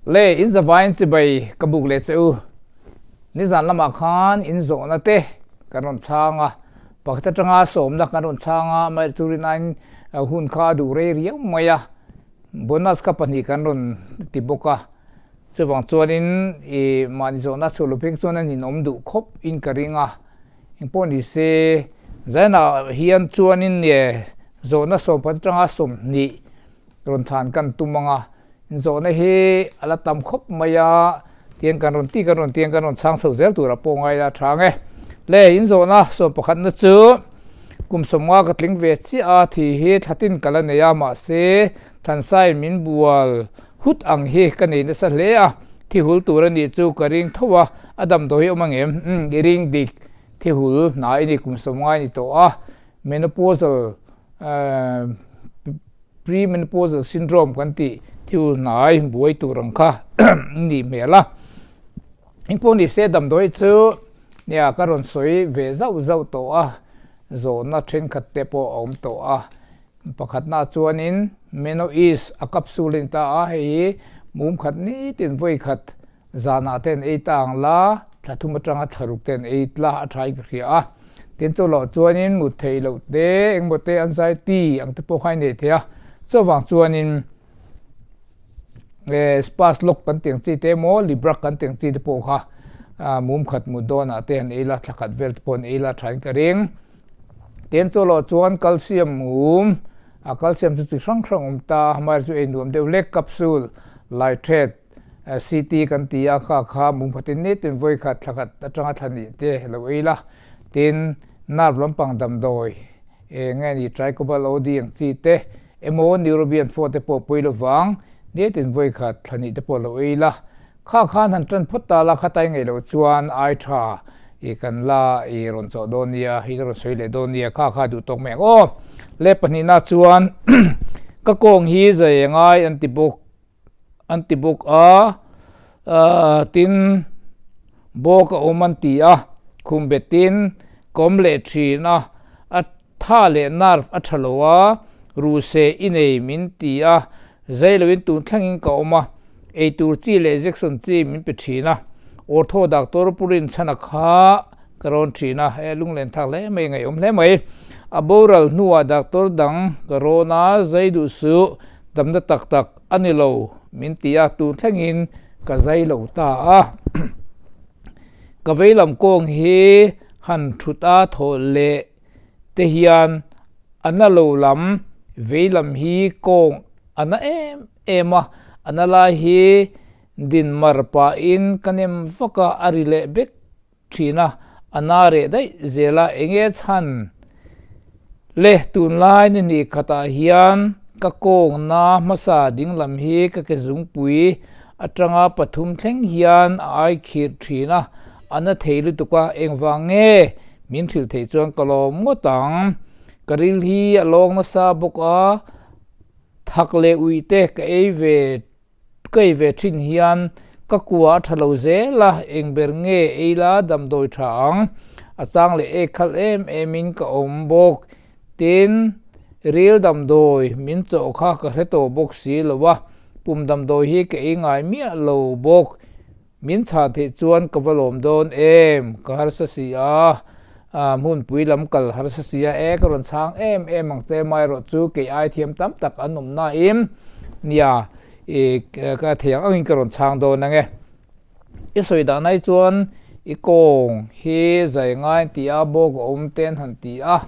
Le in zavaiin chibai ka buk leh che u. Nizan lamah khan in zawhna te kan rawn chhang a, pakhat atanga sawmna kan rawn chhang a, amaherawhchu rinain hun kha a duh rei riau mai a, bonus kha pahnih kan rawn ti bawk a. Chuvang chuanin i mahni zawhna chhuah lo phek chuan an inawm duh khawp in ka ring a. Engpawh ni se, Zainah hian chuanin zawhna sawmphat atanga 20 rawn chhan kan tum ang a, zawhna hi a la tam khawp mai a, tiang kan rawn ti kan rawn tiang kan rawn chhang chho zel tur a pawh ngai la tha ang e. Le inzawhna sawm pakhatna chu kum 50 ka tling ve chiah a, thi hi thlatin ka la nei a, mahse Thansai min bual hut ang hi ka nei nasa hle a, thi hul tur a nih chu ka ring tho a, a damdawi hi awm ang em? Umm i ring dik, thi hul hnai i ni kum 50 ni tawh a, menopausal Premenopausal syndrome kan tih thil hnai buai tur ang kha nih hmel a. Engpawh ni se damdawi chu nia ka rawn sawi ve zauh zauh tawh a, zawhna thenkhat te pawh a awm tawh a. Pakhatna chuanin Menoease a capsule a ni ta a, hei hi mum khat nitin vawi khat Zanah te an ei ta ang la, thla thum atanga thla ruk te an ei tla a thain ka hria a. Tin chu loh chuanin mut theih loh te, engmaw te anxiety ang te pawh kha a nei thei a. Chuvang chuanin Spaslock kan tih ang chi te emaw Librak kan tih ang chi te pawh kha mum khat mut dawnah te an ei la, thla khat vel te pawh an ei la thain ka ring. Tin chu loh chuan calcium mum, a calcium chu chi hrang hrang awm ta, hmai chu ei nuam deuh hlek capsule, Lytret, CT kan ti a, kha kha mum khatin nitin vawi khat thla khat atanga thla nih te lo ei la, tin nerve lampang damdawi eng nge ni Tricobal OD ang chi te emaw Neurobion 4 te pawh pawi lovang nitin vawi khat thla nih te pawh lo ei la, kha khan han tan phawt ta la khatai ngei loh chuan ai tha i kan la i rawn chawh dawn nia i la rawn sawi leh dawn nia kha kha duh tawk mai ang aw. Le pahnihna chuan ka kawng hi zai ngai an ti bawk. an ti bawk a, tin bawk a awm an ti a, khum betin ka awm leh thin a, a tha leh nerve a tha lo a, ruhse i nei min ti a, zai loin tun thlengin ka awm a, eitur chi leh injection chi min pe thin a, ortho doctor purin chhan a kha ka rawn thin a, he lunglen thak hle mai ngaihawm hle mai. A boral hnuah doctor dang ka rawn a, zai duh suh, damna tak tak a ni lo min ti a, tun thlengin ka zai lo ta a. Ka veilam kawng hi han thut a thawh leh te hian a na lo lam veilam hi kawng a na em em a, a na lai hi din mar pahin ka nem vak a, a ri leh bek thin a, a na reh daih zel a, enge chhan le tunlai ni hnih khatah hian ka kawngna hmasa dinglam hi ka ke zungpui atanga pathum thleng hian a ai khirh thin a, a na thei lutuk a, engvang nge min hrilh theih chuan ka lawm ngawt ang, ka ril hi a lawng nasa bawk a, thak leh uih te ka ei ve Ka ei ve thin hian ka kua a tha lo zel a, eng ber nge ei la damdawi tha ang, a chang leh ek khalh em em in ka awm bawk. Tin, ril damdawi min chawh kha ka hre tawh bawk si lo a, pum damdawi hi ka ei ngai miah lo bawk. Min chhan theih chuan ka va lawm dawn em, ka harsa si a, hmunpui lam kal harsa si a, e ka rawn chhang em em ang che amaherawh chu kei ai thiam tam tak an awm nain nia i ka thei ang angin ka rawn chhang dawn ang e. I sawi dan ai chuan i kawng hi zai ngai an ti a, bawk a awm te an han ti a,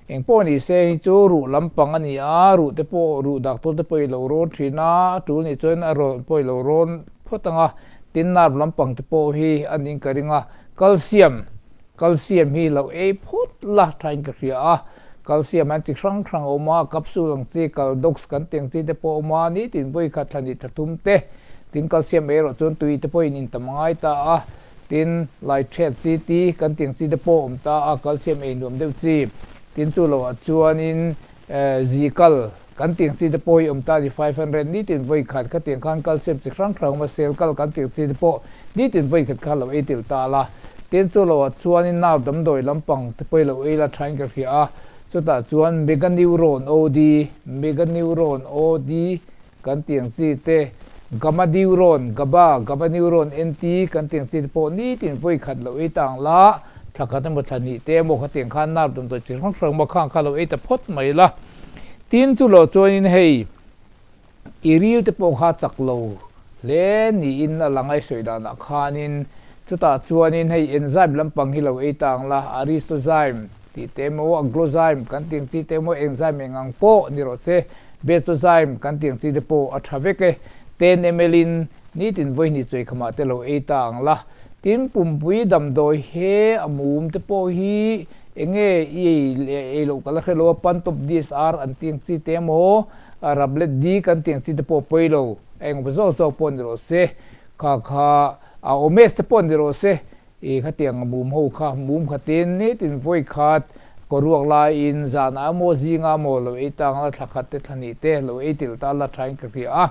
eng pawh ni se hi chu ruh lampang a ni a, ruh te pawh ruh doctor te pawh i lo rawn thin a, a tul nih chuan a rawn pawh i lo rawn phawt ang a, tin nerve lampang te pawh hi a ning ka ring a, calcium calcium hi lo ei phawt la thain ka hria a, calcium an chi hrang hrang a awm a, capsule ang chi caldox kan tih ang chi te pawh a awm a, nitin vawi khat thla hnih thla thum te tin calcium ei erawh chuan tui te pawhin in tam a ngai ta a. Tin, Laithet chi ti kan tih ang chi te pawh awm ta a, calcium ei nuam deuh chi. Tin, chu loah chuanin Zikal kan tih ang chi te pawh hi awm ta a ni, 500 nitin vawi khat kha tiang khan calcium chi hrang hrang awm a, sel kal kan tih ang chi te pawh nitin vawi khat kha lo ei tel ta la. Tin, chu loah chuanin nau damdawi lampang te pawh hi lo ei la thain ka hria a, chutah chuan Meganeuron OD, Meganeuron OD, Kan tih ang chi te, Gamma neuron, GABA, GABA neuron, NT, kan tiang chi te pawh nitin vawi khat lo ei ta ang la, thla khat emaw thla hnih te emaw khatiang khan nerve damdawi chi hrang hrang emaw khang kha lo ei ta phawt mai la. Tin chu lo chuanin hei i ril te pawh kha chak lo hle niin a lang a i sawi danah khanin chutah chuanin hei enzyme lampang hi lo ei ta ang la, aristozyme, Tih te emaw, aglozyme kan tih ang chi te emaw, enzyme eng ang pawh ni rawh se, bestozyme kan tih ang chi te pawh a tha vek e. 10 ml in nitin vawihnih chawi khamah te lo ei ta ang la. Tin, pumpui damdawi he a mum te pawh hi enge i ei leh ei loh ka la hre lo a, Pantop DSR an tih ang chi te emaw, Rablet D kan tih ang chi te pawh pawi lo, a engemaw zawk zawk pawh ni rawh se, kha kha a Omes te pawh ni rawh se, I khatiang a mum ho kha mum khatin nitin vawi khat kaw ruak laiin zanah emaw zingah emaw lo ei tang la thla khat te thla hnih te lo ei tel ta la thain ka hria a.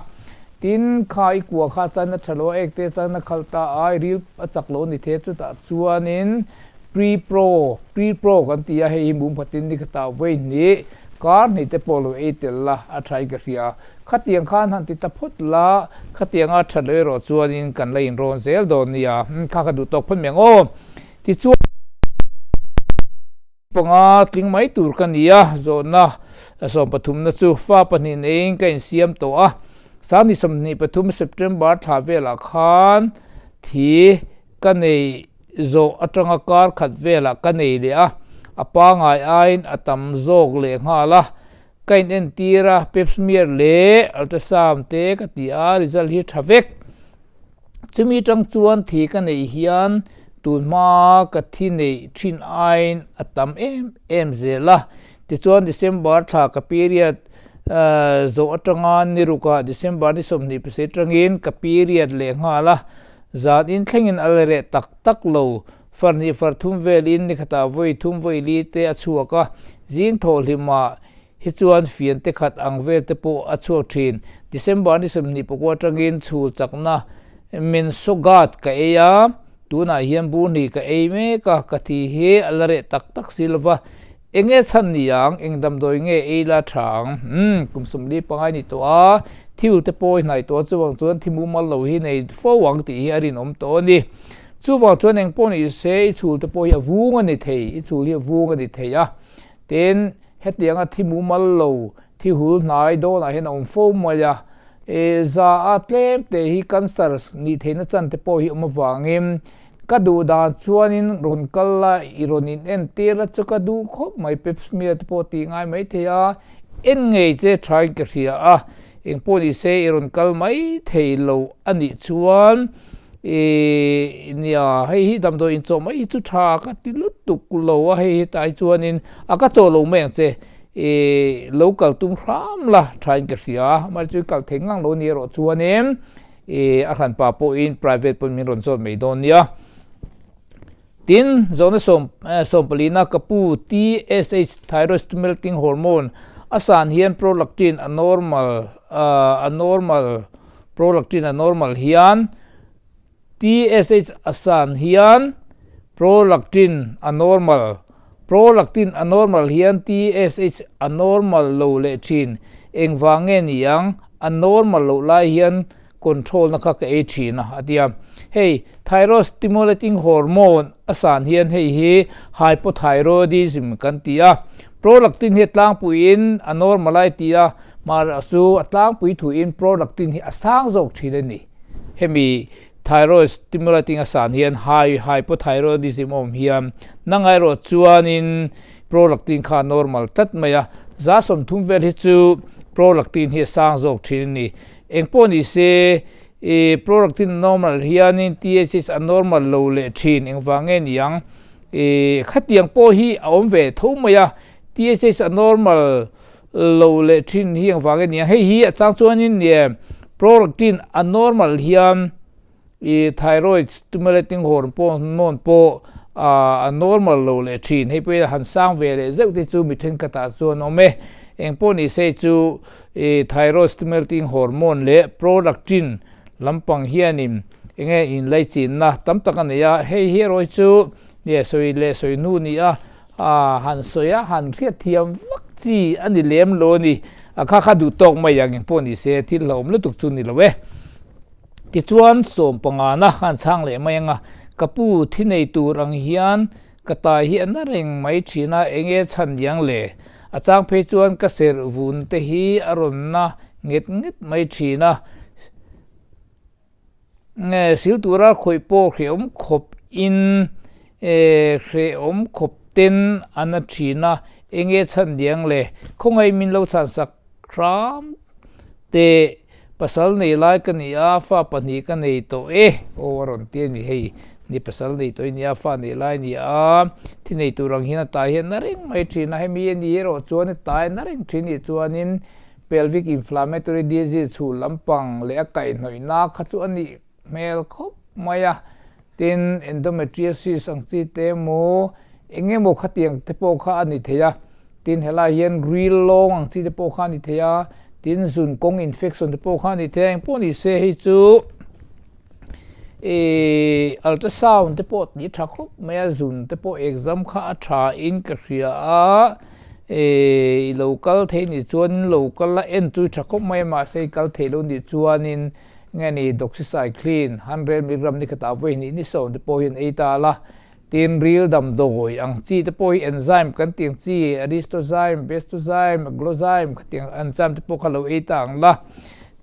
Tin, kha i kua kha chuan a tha lo a ek te chuan a khalh ta a, i ril a chak lo ni the chutah chuanin pre-pro, pre-pro kan ti a, hei hi mum khatin ni khatah vawi hnih kar hnih te pawh lo ei tel la a thain ka hria a. Khatiang khan han ti ta phawt la, khatianga that loh erawh chuanin kan la inrawn zel dawn nia, kha ka duh tawk phawt mai ang aw. Tichuan, panga tling mai tur ka ni a, zawhna 13na chu fa pahnih neiin ka insiam tawh a, Sangni 23 September thla velah khan thi ka nei zawh atanga kar khat velah ka nei leh a, a pangai aiin a tam zawk leh nghal a, Ka in entir a, pap smear leh ultrasound te ka ti a, result hi tha vek. Chumi tang chuan thi ka neih hian tun hma ka thi neih thin aiin a tam em em zel a. Tichuan December thla ka period zawh atanga ni rukah December ni 27 tangin ka period leh nghal a, zan in thlengin a la reh tak tak lo. Far hnih far thum velin ni khatah vawi thum vawi li te a chhuak a, zing thawhhlimah hi chuan fian te khat ang vel te pawh a chhuak thin. December ni 24 atangin chhul chakna Mensogat ka ei a, tunah hian bur hnih ka ei mek a, ka thi hi a la reh tak tak si lova, enge chhan ni ang, eng damdawi nge ei la tha ang? Umm, kum 45 ni tawh a, thil te pawh i hnaih tawh a, chuvang chuan thi mumal lo hi nei fo ang tih hi a rinawm tawh a ni. Chuvang chuan eng pawh ni se i chhul te pawh hi a vung a ni thei, i chhul hi a vung a ni thei a. Tin, hetianga thi mumal lo, thi hul hnai dawnah hian a awm fo mai a. E, za a tlem te hi cancer nih theihna chan te pawh hi awm avangin ka duh dan chuanin rawn kal la, i rawn in entir la chu ka duh khawp mai, pap smear te pawh tih ngai mai thei a, en ngei che thain ka hria a. Eng pawh ni se i rawn kal mai thei lo a nih chuan Ih nia, hei hi damdawi inchawh mai hi chu tha ka ti lutuk lo a, hei hi tlai chuanin a ka chawh lo mai ang che, ih lo kal tum hram la thain ka hria a, amaherawhchu i kal thei ngang lo ni erawh chuanin ih a hranpa pawhin private pawn min rawn zawt mai dawn nia. Tin, zawhna sawm sawmpalina ka pu TSH, thyroid stimulating hormone, a san hian prolactin a normal a normal prolactin a normal hian TSH a san hian prolactin a normal prolactin a normal hian TSH a normal lo leh thin. Engvang nge ni ang? A normal loh lai hian control na kha ka ei thin a, a ti a. Hei thyroid stimulating hormone a san hian hei hi hypothyroidism kan ti a. Prolactin hi a tlangpuiin a normal a i ti a, mahra chu a tlangpui thuin prolactin hi a sang zawk thin a ni. Hemi thyroid stimulating a san hian high hypothyroidism a awm hian na ngaihruah chuanin prolactin kha a normal tlat mai a. 30% vel hi chu prolactin hi a sang zawk thin a ni. Engpawh ni se, i prolactin normal hianin TSH a normal lo leh thin engvang nge ni ang? I khatiang pawh hi a awm ve tho mai a, TSH a normal lo leh thin hi engvang nge ni ang? Hei hi a chang chuanin nia prolactin a normal hian I thyroid stimulating hormone pawh a normal lo leh thin. Hei pawh hi han sang ve leh zeuh te chu mi thenkhatah chuan awm e. Engpawh ni se chu i thyroid stimulating hormone leh prolactin lampang hianin enge inlaichinna tam tak a nei a. Hei hi erawh hi chu nge sawi leh sawi hnu ni a, han sawi a, han hriatthiam vak chi a ni lem lo a ni. A kha kha duh tawk mai ang engpawh ni se thil hlauhawm lutuk chu ni lo e. Tichuan sawm pangana khan chhang leh mai anga, Ka pu, thi nei tur ang hian ka tai hi a na reng mai thin a, enge chhan diang le? A chang phei chuan ka serh vun te hi a rawn na nget nget mai thin a, sil tura khawih pawh hrehawm khawp in hrehawm khawp ten a na thin a, enge chhan diang le? Khawngaih min lo chhan sak Hram teh pasal nei lai ka ni a, fa pahnih ka nei tawh e, aw a rawn ti a ni hei, ni pasal nei tawh i ni a, fa nei lai a ni a, thi nei tur ang hian a tai hian na reng mai thin a, hemi a ni erawh chuan a tai na reng thin nih chuanin pelvic inflammatory disease chhuh lampang leh a kaihhnawihna kha chu a nih hmel khawp mai a, tin endometriosis ang chi te emaw eng emaw khatiang te pawh kha a ni thei a, tin helai hian ril lawng ang chi te pawh kha a ni thei a, tin zun kawng infection te pawh kha a ni thei a, engpawh ni se hei chu ihh ultrasound te pawh tih tha khawp mai a, zun te pawh exam kha a tha in ka hria a, ihh i lo kal theih nih chuan lo kal a en chu tha khawp mai a mahse i kal theih loh nih chuanin. Nge ni doxycycline 100 milligram ni khatah vawi hnih ni sawm te pawh hian ei ta la, tin ril damdawi ang chi te pawh hi enzyme kan tih ang chi aristozyme, bestozyme, aglozyme khatiang enzyme te pawh kha lo ei ta ang la,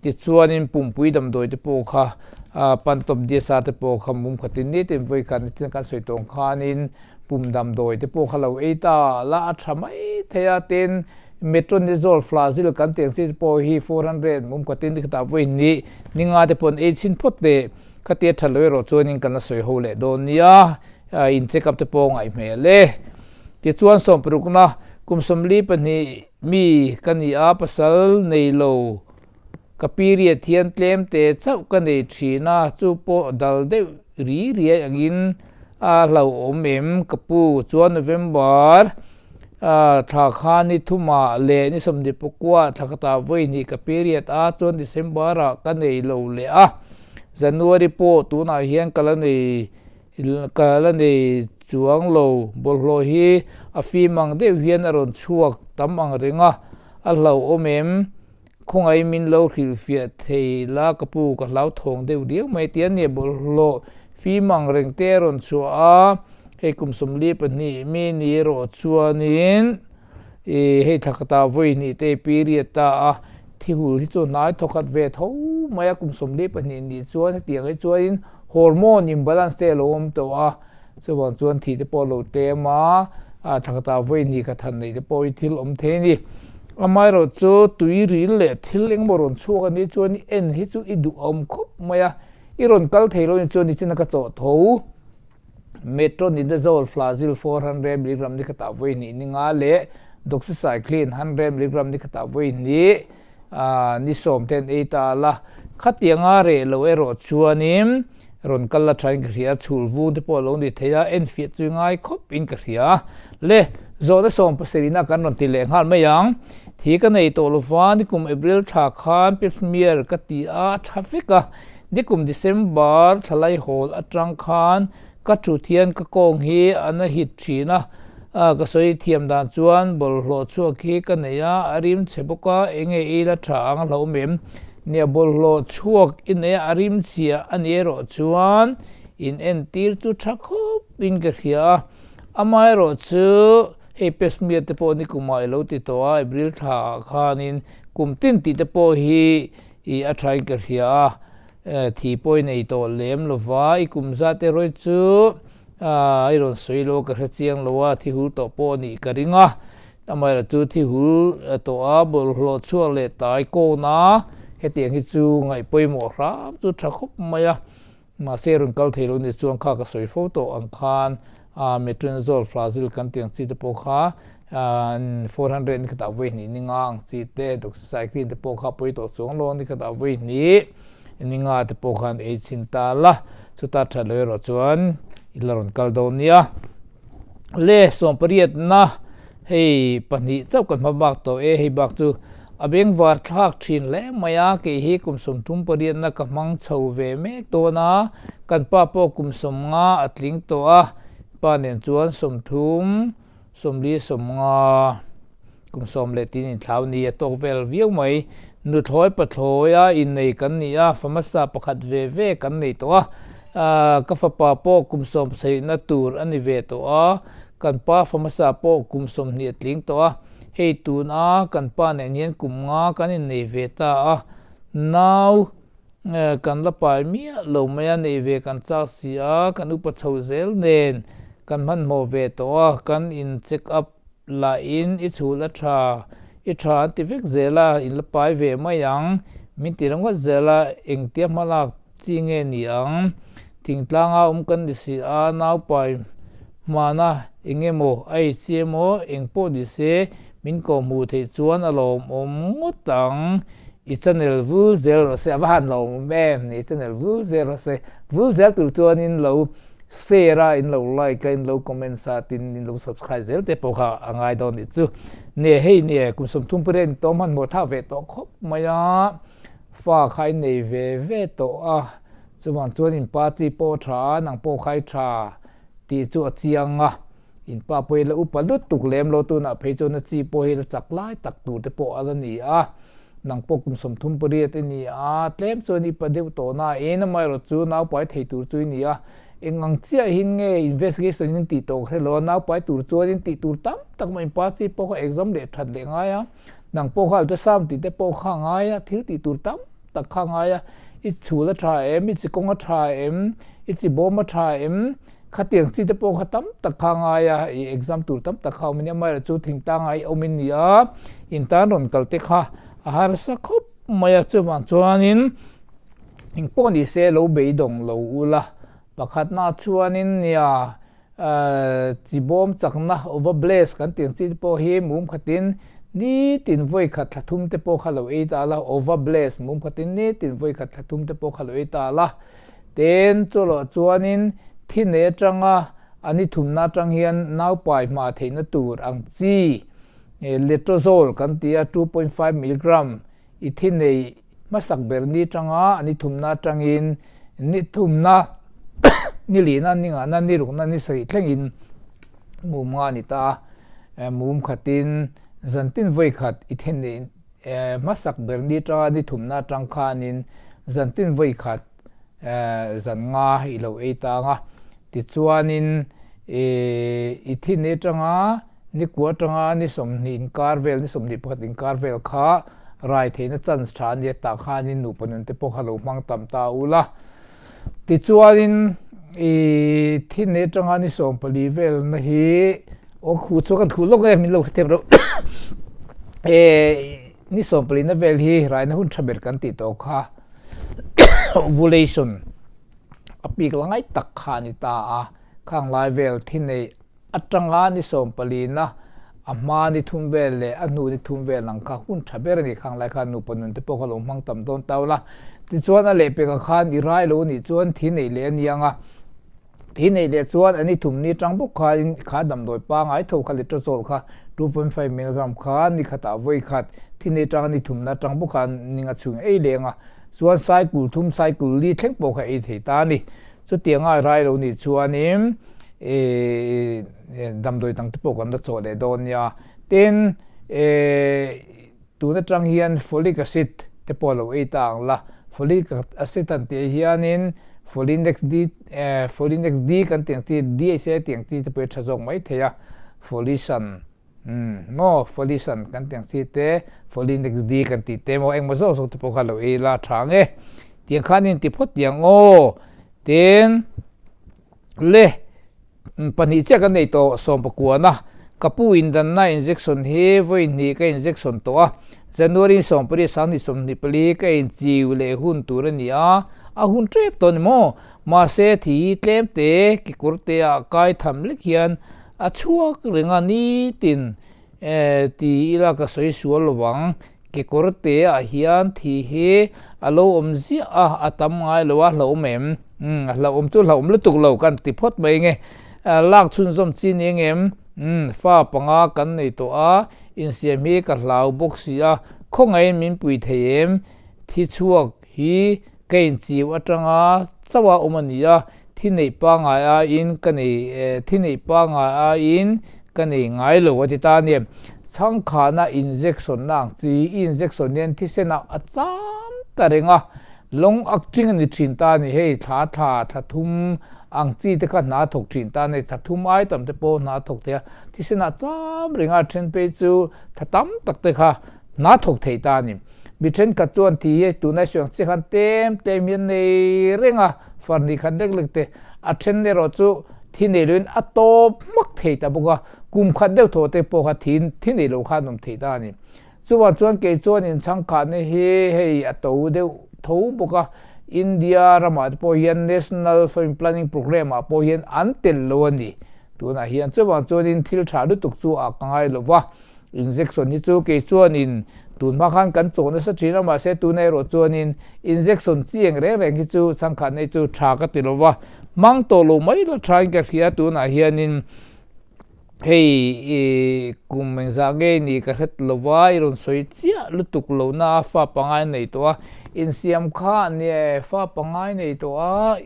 tichuanin pumpui damdawi te pawh kha pantop DSR te pawh kha mum khatin nitin vawi khat nitin kan sawi tawng khanin pum damdawi te pawh kha lo ei ta la a tha mai thei a, tin Metronidazole, Flagyl kan tih ang chi te pawh hi 400 mum khatin ni khatah vawi hnih ni nga te pawh an ei chhin phawt teh khatia that lo erawh chuanin kan la sawi ho leh dawn nia, in check up te pawh ngaih hmel e. Tichuan sawmparukna kum 42 mi ka ni a, pasal nei lo ka period hian tlem te chauh ka nei thin a, chu pawh dal deuh ri riai angin a hlauhawm em ka pu chuan November thla kha ni thumah leh ni 24 thla khatah vawi hnih ka period a, chuan December ah ka nei lo leh a, January pawh tunah hian ka la nei ka la nei chuang lo, bawlhhlawh hi a fim ang deuh hian a rawn chhuak tam ang reng a, a hlauhawm em? Khawngaih min lo hrilhfiah thei la ka pu ka hlauthawng deuh riau mai tia nia bawlhhlawh fim ang reng te a rawn chhuah a, hei kum 42 mi ni erawh chuanin ih hei thla khatah vawi hnih te period ta a, thi hul hi chu hnai thawkhat ve tho mai a kum 42 nih chuan hetiang hi chuanin hormone imbalance te a lo awm tawh a. Chuvang chuan thih te pawh a lo tlem a, a thakatah vawi hnih khat han neih te pawh hi thil awm thei a ni. Amaherawh chu tui ril leh thil engemaw rawn chhuak a nih chuan i en hi chu i duhawm khawp mai a, i rawn kal thei lo ni chuan nichina ka chawh tho. Metronidazole, Flagyl 400 milligram ni khatah vawi hnih ni nga leh Doxycycline 100 milligram ni khatah vawi hnih ni sawm te an ei ta la. Khatianga reh lo erawh chuanin Rawn kal la thain ka hria, chhul vung te pawh a lo ni thei a, enfiah chu ngai khawp in ka hria. Le, zawhna sawm pasarihna kan rawn ti leh nghal mai ang. Thi ka nei tawh lova, nikum April thla khan Pap smear ka ti a, a tha vek a. Nikum December thla laihawl atang khan ka thut hian ka kawng hi a na hit thin a, ka sawi thiam dan chuan bawlhhlawh chhuak hi ka nei a, a rim chhe bawk a, enge ei la tha ang a hlauhawm em? Nia bawlhhlawh chhuak i nei a, a rim chhia a ni erawh chuan in entir chu tha khawp in ka hria a, amaherawh chu hei pap smear te pawh nikumah i lo ti tawh a, April thla ah khanin kum tin tih te pawh hi i a tha in ka hria a, thi pawh i nei tawh lem lova, i kum zat erawh chu i rawn sawi lo ka hre chiang lo a, thi hul tawh pawh a nih ka ring a. Amaherawh chu thi hul tawh a, bawlhhlawh chhuak leh tai kawn a, hetiang hi chu ngaih pawimawh hram chu tha khawp mai a. Mahse rawn kal thei lo ni chuan kha ka sawi fo tawh ang khan metronidazole, Flagyl kan tih ang chi te pawh kha 400 ni khatah vawi hnih ni nga ang chi te, doxycycline te pawh kha pawi tawh chuang lo ni khatah vawi hnih ni nga te pawh khan ei chhin ta la, chuta that lo erawh chuan i la rawn kal dawn nia. Le sawmpariatna hei pahnih chauh kan hma bak tawh e, hei bak chu a bengvar thlak thin hle mai a, kei hi kum sawmthum pariatna ka hmang chho ve mek dawn a, kan pa pawh kum 50 a tling tawh a, pa nen chuan 30 40 50 kum sawm leh tin inthlau ni a tawk vel viau mai. Nuthlawi pathlawia innei kan ni a, fa hmasa pakhat ve ve kan nei tawh a. Ka fapa pawh kum sawmsarihna tur a ni ve tawh a, kan pa fa hmasa pawh kum 20 a tling tawh a. Hei tuna kan pa nen hian kum nga kan innei ve ta a, nau kan la pai miah lo mai a, neih ve kan chak si a, kan upa chho zel nen kan hmanhmawh ve tawh a, kan in check up lahin i chhul a tha, i tha an ti vek zel a, in la pai ve mai ang, min ti ringawt zel a, engtia hmalak chi nge ni ang? Thingtlanga awm kan ni si a, naupai hmana eng emaw a ei chi emaw eng pawh ni se min kawh hmuh theih chuan a lawmawm ngawt ang. I channel vul zel rawh se, a va han lawmawm em ni, i channel vul zel rawh se, vul zel tur chuan in lo share a, in lo like a, in lo comment a, tin in lo subscribe zel te pawh kha a ngai dawn nih chu. Nia hei nia kum 38 in tawm hmanhmawh thlak ve tawh khawp mai a. Fa kha i nei ve ve tawh a, chuvang chuan in pa chi pawh a tha a, nang pawh kha i tha tih chu a chiang a, in pa pawh hi la upa lutuk lem lo tunah phei chuan a chi pawh hi la chak lai tak tur te pawh a la ni a, nang pawh kum 38 i ni a, tlem chuan i pa deuh tawh nain amaherawh chu naupai thei tur chu i ni a, eng ang chiahin nge investigation in tih tawh kha ilo a, naupai tur chuan in tih tur tam tak mah in pa chi pawh kha exam leh that leh ngai a. Nang pawh kha ultrasound tih te pawh kha a ngai a, thil tih tur tam tak kha a ngai a, i chhul a tha em, i chi kawng a tha em, i chi bawm a tha em, khatiang chi te pawh kha tam tak kha a ngai a, i exam tur tam tak kha a awm a nia, amaherawhchu chu thingtanga i awm in ni a, in tan rawn kal te kha a harsa khawp mai a, chuvang chuanin engpawh ni se lo beidawng lo ula, pakhatna chuanin nia. Chi bawm chakna ova bless kan tih ang chi te pawh hi mum khatin nitin vawi khat thla thum te pawh kha lo ei ta la, ova bless mum khatin nitin vawi khat thla thum te pawh kha lo ei ta la. Tin, chawlawh chuanin thi nei atanga a ni thumna atang hian naupai hma theihna tur ang chi letrozole kan ti a, 2.5 milligram I thi nei hmasak ber ni tanga ni thumna atangin ni thumna ni lihna ni ngahna ni rukna ni sarih thlengin mum nga a ni ta a. Mum khatin zantin vawi khat i thi nei hmasak ber ni tanga ni thumna atang khanin zantin vawi khat zan nga i lo ei tang a. Tichuanin i thi nei tanga Ni kua atanga ni 20 inkar vel, ni 21 inkar vel kha rai theihna chance tha a nia tah khanin nupa nun te pawh kha lo hmang tam ta u la. Tichuanin i thi nei atanga ni 14 vel na hi aw khu chu kan khuh lawk e min lo hrethiam reuh e ni 14 na vel hi raina hun tha ber kan tih tawh kha ovulation a pik la ngai tak kha a ni ta a, khang lai vel thi nei Atanga ni 14 na a hma ni thum vel leh a hnu ni thum vel ang kha hun tha ber a ni. Khang lai khan nupa nun te pawh kha lo hmang tam dawn tau la. Tichuan a lehpekah khan i rai lo nih chuan thi neih leh a ni ang a. Thi neih leh chuan a ni thum ni atang bawk khain kha damdawi pangai tho kha letrozole kha 2.5 milligram kha ni khatah vawi khat thi nei atanga ni thumna atang bawk khan ninga chhung ei leng a. Chuan cycle thum cycle li thleng pawh kha ei thei ta a ni. Chutianga rai lo nih chuanin damdawi dang te pawh kan la chawh leh dawn nia. Tin, tun atang hian folic acid te pawh lo ei ta ang la. Folic acid han tih hianin Folinex D, Folinex D kan tih ang chi, DHA tih ang chi te pawh hi a tha zawk mai thei a, Folisan. Umm maw Folisan kan tih ang chi te, Folinex D kan tih te maw engmaw zawk zawk te pawh kha lo ei la tha ang e. Tiang khan in ti phawt tiang aw. Tin, le pahnih chiah kan nei tawh sawmpakuana ka pu indanna injection hi vawi hnih ka injection tawh a. January 18 2024 ka inchiu leh hun tur a ni a, a hun tep tawh a ni maw. Mahse thi tlem te kekawr te ah kai tham lek hian A chhuak reng a nitin ti ila ka sawi sual lo ang. Kekawr te ah hian thi hi a lo awm ziah a, a tam ngai lo a, hlauhawm em? Umm, a hlauhawm chu hlauhawm lutuk lo kan ti phawt mai nge. Lak chhunzawm chi ni ang em? Umm, fa panga kan nei tawh a, insiam hi ka hlau bawk si a, khawngaihin min pui thei em? Thi chhuak hi ka inchiu atanga chauha awm a ni a, thi neih pangai aiin ka nei thi neih pangai aiin ka nei ngai lo a ti ta a ni. Chhangkhana injection na ang chi i injection hian thisen ah a cham ta reng a, long acting a ni thin ta a ni. Hei thla thla thla thum ang chi te kha hna thawk thin ta a ni. Thla thum ai tam te pawh hna thawk thei a, thisen ah cham reng a, then phei chu thla tam tak te kha hna thawk thei ta a ni. Mi thenkhat chuan thi hi tunai sawi ang chiah khan tlem tlem hi an nei reng a, farni khat lek lek te a then erawh chu thi nei loin a tawp hmak thei ta bawk a, kum khat deuh thaw te pawh kha thi thi nei lo kha an awm thei ta a ni. Chuvang chuan kei chuan inchhangkhatna hi hei a to deuh tho bawk a, India ramah te pawh hian National Family Planning Programme ah pawh hian an tel lo a ni. Tunah hian chuvang chuanin thil tha lutuk chu a ka ngai lo va. Injection hi chu kei chuanin tun hma khan kan chawh nasa thin a, mahse tuna erawh chuanin injection chi eng reng reng hi chu chhangkhat nei chu tha ka ti lo va, hmang tawh lo mai la thain ka hria tunah hianin hei i kum engzah nge ni ka hret lo va, i rawn sawi chiah lutuk lo na a fa pangai nei tawh a, insiam kha nia fa pangai nei tawh a,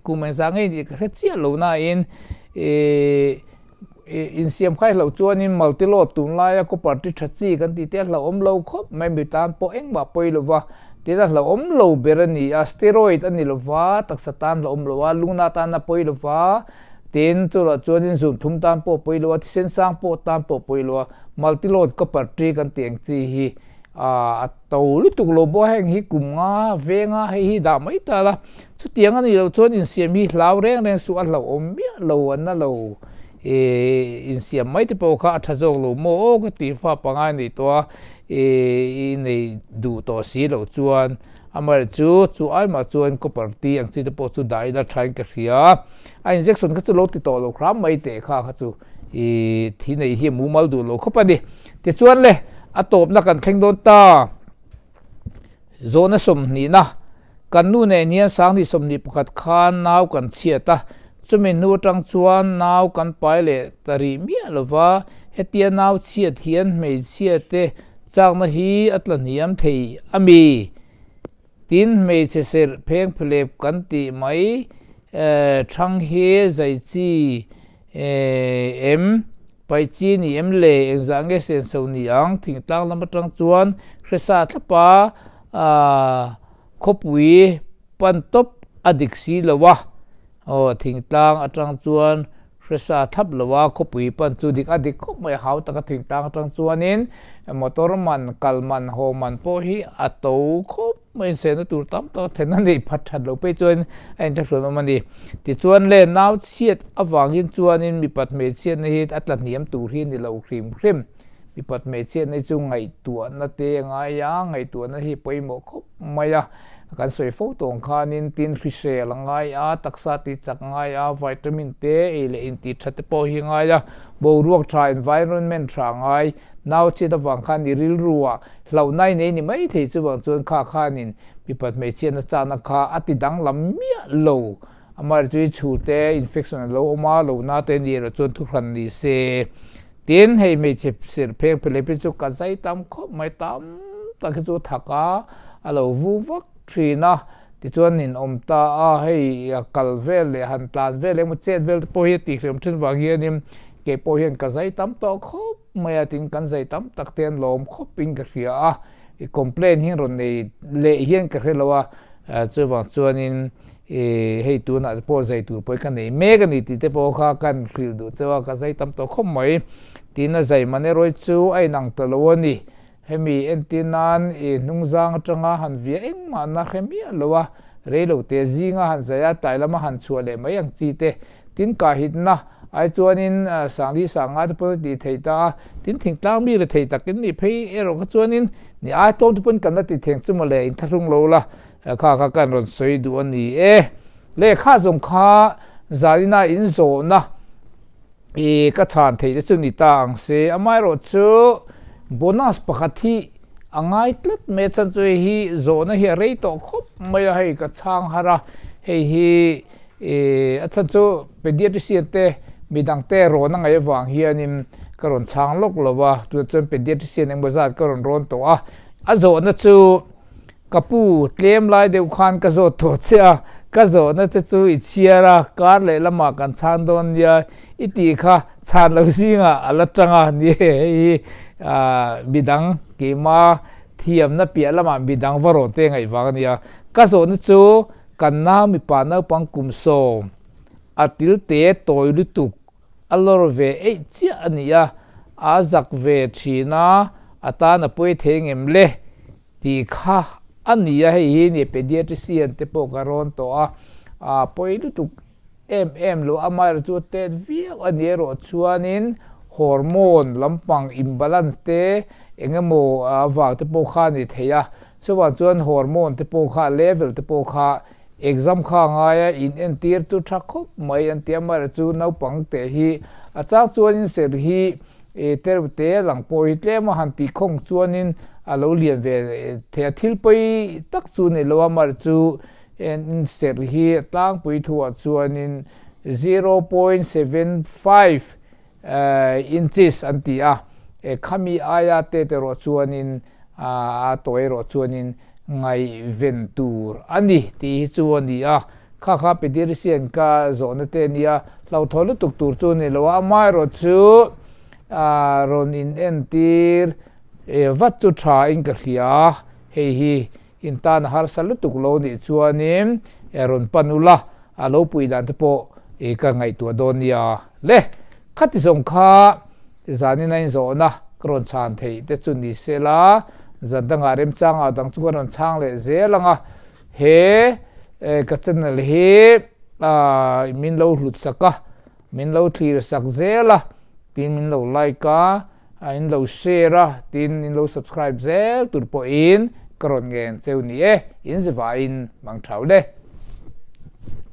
kum engzah nge ni ka hre chiah lo nain i. Insiam kha i hlauh chuanin multi-load tunlaia copper ti tha chi kan tih te a hlauhawm lo khawp mai, mi tan pawh engmah pawi lo va, tin a hlauhawm lo ber a ni a, steroid a ni lo va, taksa tan hlauhawm lo a, lungna tan a pawi lo va, tin chutah chuanin zun thum tan pawh a pawi lo a, thisen sang pawh tan pawh a pawi lo a, multi-load copper ti kan tih ang chi hi a to lutuk lo bawk a, heng hi kum nga venga hei hi dah mai ta la. Chutiang a nih loh chuan insiam hi hlau reng reng suh a hlauhawm miah lo an na lo ih insiam mai te pawh kha a tha zawk lo maw aw ka tih fa pangai nei tawh a ih i nei duh tawh si loh chuan amaherawh chu chu ai mah chuan copper tea ang chi te pawh chu dah ila thain ka hria a injection kha chu lo ti tawh lo hram mai teh kha kha chu ih thi nei hi mumal duh lo khawp a ni tichuan le a tawpna kan thleng dawn ta. Zawhna sawmhnihna, Kan nu nen hian 2021 khan nau kan chhiat a, chumi hnu atang chuan nau kan pai leh ta rih miah lo va, hetia nau chhiat hian hmeichhia te chakna hi a tla hniam thei a mi? Tin, hmeichhe serh pheng phelep kan tih mai thang hi zai chi Em, paih chi ni em le, engzah nge senso ni ang, thingtlang lam atang chuan hresa thlapa khawpui pan tawp a dik si lo a, aw thingtlang atang chuan hresa thlap lo a khawpui pan chu dik a dik khawp mai a, hau taka thingtlang atang chuanin motor man, kal man, haw man pawh hi a to khawp. Mai insehna tur tam tak a then a neih phat that loh phei chuan a inthlahrun awm a ni. Tichuan le nau chhiat avangin chuanin mipat hmeichhiatna hi a tla hniam tur hi a ni lo hrim hrim. Mipat hmeichhiatna hi chu ngaihtuahna te a ngai a, ngaihtuahna hi pawimawh khawp mai a. Kan sawi fo tawh ang khanin tin hrisel a ngai a, taksa tih chak a ngai a, vitamin te ei leh intih that te pawh hi a ngai a, boruak tha environment tha a ngai. Nau chhiat avang khan i rilru ah Hlauhnai nei ni mai thei chuvang chuan kha khanin mipat hmeichhiatna chakna kha a ti danglam miah lo. Amaherawhchu chu i chhute infection a lo awm a, lohna te ni erawh chuan thuhran ni se. Tin, hei hmeichhe serh pheng phelep hi chu ka zai tam khawp mai, tam tak hi chu thak a, a lo vu vak thin a. Tichuan nin awm ta a, hei kal vel leh han tlan vel emaw chet vel te pawh hi a tihriam thin vang hianin kei pawh hian ka zai tam tawh khawp. Mai a tin kan zai tam tak te an lawm khawp in ka hria a, i complain hi rawn nei leh hian ka hre lo a, chuvang chuanin i hei tunah te pawh zai tur pawh hi ka nei mek a ni tih te pawh kha kan hrilh duh cheu a, ka zai tam tawh khawp mai. Tin a zai man erawh hi chu a inang ta lo a ni. Hemi entir nan i hnungzang atanga han via engmah na hre miah lo a, reilo te zinga han zai a, tlai lama han chhuah leh mai ang chi te. Tin kahitna ai chuanin Sangli Sanga te pawn a tih theih ta a, tin thingtlang mi rethei takin nih phei erawh kha chuanin ni ai tlawm te pawn kan la ti theng chu mawle inthlahrung lo la, kha kha kan rawn sawi duh a ni e. Lehkha zawng kha Zarina in zawhna i ka chhan theih te chu ni ta ang se, amaherawh chu bonus pakhat hi a ngai tlat mai a chhan chu hei hi zawhna hi a rei tawh khawp mai a, hei ka chhang har a, hei hi Ih, a chhan chu pediatrician te midang te rawn a ngaih avang hianin ka rawn chhang lawk lo va, tunah chuan pediatrician engmaw zat ka rawn rawn tawh a. A zawhna chu ka pu tlem lai deuh khan ka zawt tawh che a, ka zawhna che chu i chhiar a, kar leh lamah kan chhan dawn nia i tih kha chhan lo zingah a la tang a, ni e hei hi. Midang keima thiamna piah lamah midang va rawn te ngaih vang a nia. Ka zawhna chu kan nau mipa naupang kum sawm a til te tawi lutuk a lawr ve eih chiah a ni a, a zak ve thin a, a tan a pawi thei ngem le tih kha a ni a, hei hi ni pediatrician te pawh ka rawn tawh a, a pawi lutuk em em lo, amaherawh chu a tet viau a ni erawh chuanin hormone lampang imbalance te eng emaw avang te pawh kha a ni thei a, chuvang chuan hormone te pawh kha level te pawh kha Exam kha ngaia in entir chu tha khawp mai an ti a, amaherawh chu naupang te hi a chang chuanin ser hi tereuh te lang pawh hi tlem a han tih khawng chuanin a lo lian ve thei a, thil pawi tak chu ni lo a, amaherawh chu ser hi a tlangpui thuah chuanin 0.75 inches an ti a, khami aia te te erawh chuanin a tawi erawh chuanin ngaihven tur a ni tih hi chu a ni a, kha kha pediatrician ka zawhna te a nia, hlauhthaw lutuk tur chu a ni lo a, amaherawh chu rawn in entir vat chu tha in ka hria, hei hi In tan a harsa lutuk lo nih chuanin rawn pan ula, a lo pui dan te pawh ka ngaihtuah dawn nia le. Khati zawng kha zanin a inzawhna ka rawn chhan theih te chu ni se la, zan dangah remchangah dang chu ka rawn chhang leh zel ang a. He ka channel hi min lo hlut sak a, min lo thlir sak zel a, tin min lo like a, A in lo share a, tin in lo subscribe zel tur pawhin ka rawn ngen cheu ni e, in zivaiin mang thau le.